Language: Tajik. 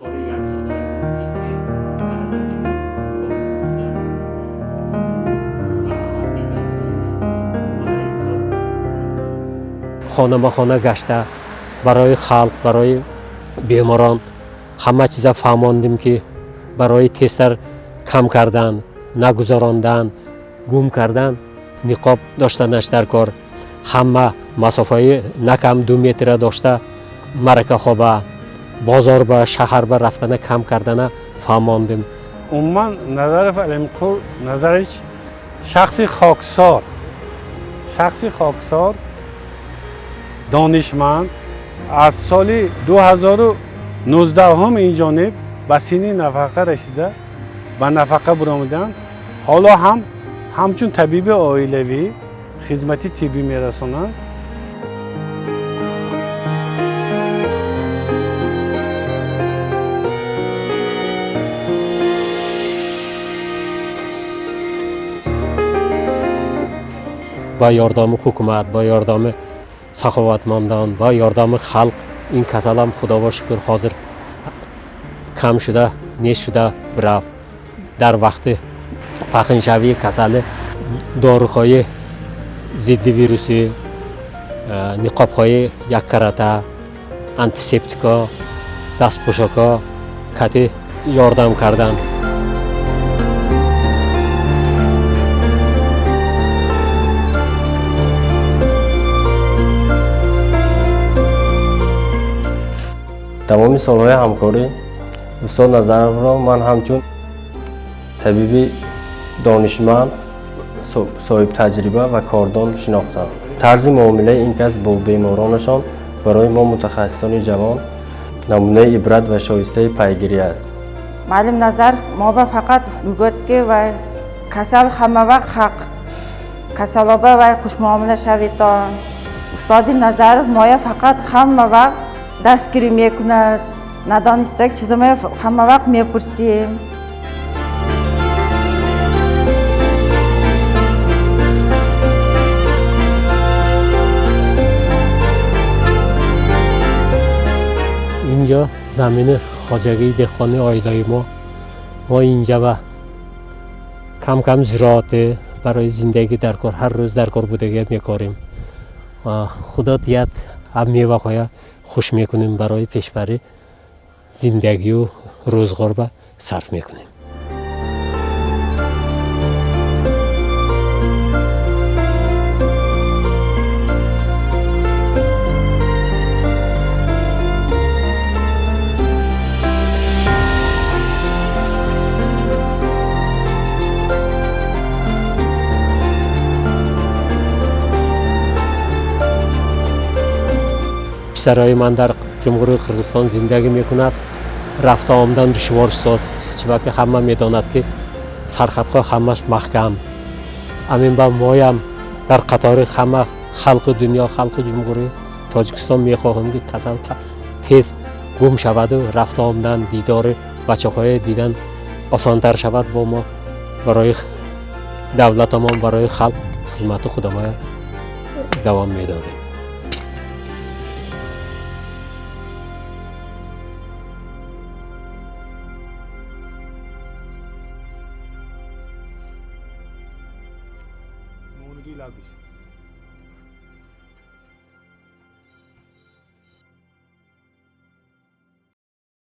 Хона ба хона гашта барои халқ, барои беморон ҳама чиза фаҳмондем, ки барои тезтар кам кардан, нагузарондан, гум кардан ниқоб доштанаш дар кор, ҳама масофаи на кам 2 метра дошта маракахоба, бозор ба, шаҳар ба рафтана кам кардана фаҳмондем. Умуман Назаров Алимқул Назарич шахси хоксор, донишманд, аз соли 2019 ин ҷониб ба синни нафақа расида, ба нафақа баромаданд. Ҳоло ҳам ҳамчун табиби оилавӣ хизмати тиббӣ мерасонанд. Ба ёрдами ҳукумат, ба ёрдами саховатмандон, ба ёрдами халқ ин касалам худо шукр ҳозир кам шуда, нест шуда рафт. Дар вақти пахншавии касали доруҳои зидди вирусӣ, ниқобҳои яккарата, антисептикҳо, дастпӯшокҳо кати ёрдам карданд. Тамоми солҳои ҳамкорӣ устод Назаровро ман ҳамчун табиби донишманд, соҳибтаҷриба ва кордон шинохтам. Тарзи муомилаи ин кас бо беморонашон барои мо мутахассисони ҷавон намунаи ибрат ва шоистаи пайгирӣ аст. Муаллим Назаров мо ба фақат мегӯяд, ки вай касал ҳама вақт ҳақ, касалоба вай хушмуомила шаведон. Устоди Назаров моя фақат ҳама вақт дастгирӣ мекунад, надонистак чизо моя ҳама вақт мепурсем. Инҷо замини хоҷагии деҳқони оилаи мо. Мо инҷа ва кам-кам зироате барои зиндагӣ дар кор, ҳар рӯз дар кор будагия мекорем. Худо диҳад ҳам меваҳоя хуш мекунем, барои пешбарӣ зиндагию рӯзғор ба сарф мекунем. Писарои ман дар Ҷумҳурии Қирғизистон зиндагӣ мекунад. Рафта омадан душвор соз, чунки ҳама медонад, ки сарҳадҳо ҳамаш маҳкам. Амин ба моям дар қатори ҳама халқи дунё, халқи Ҷумҳурии Тоҷикистон мехоҳем, ки касал тез гум шаваду рафта омадан, дидори бачаҳои дидан осонтар шавад. Бо мо барои давлатамон, барои халқ хизмати худамоя давом медодем. Labish.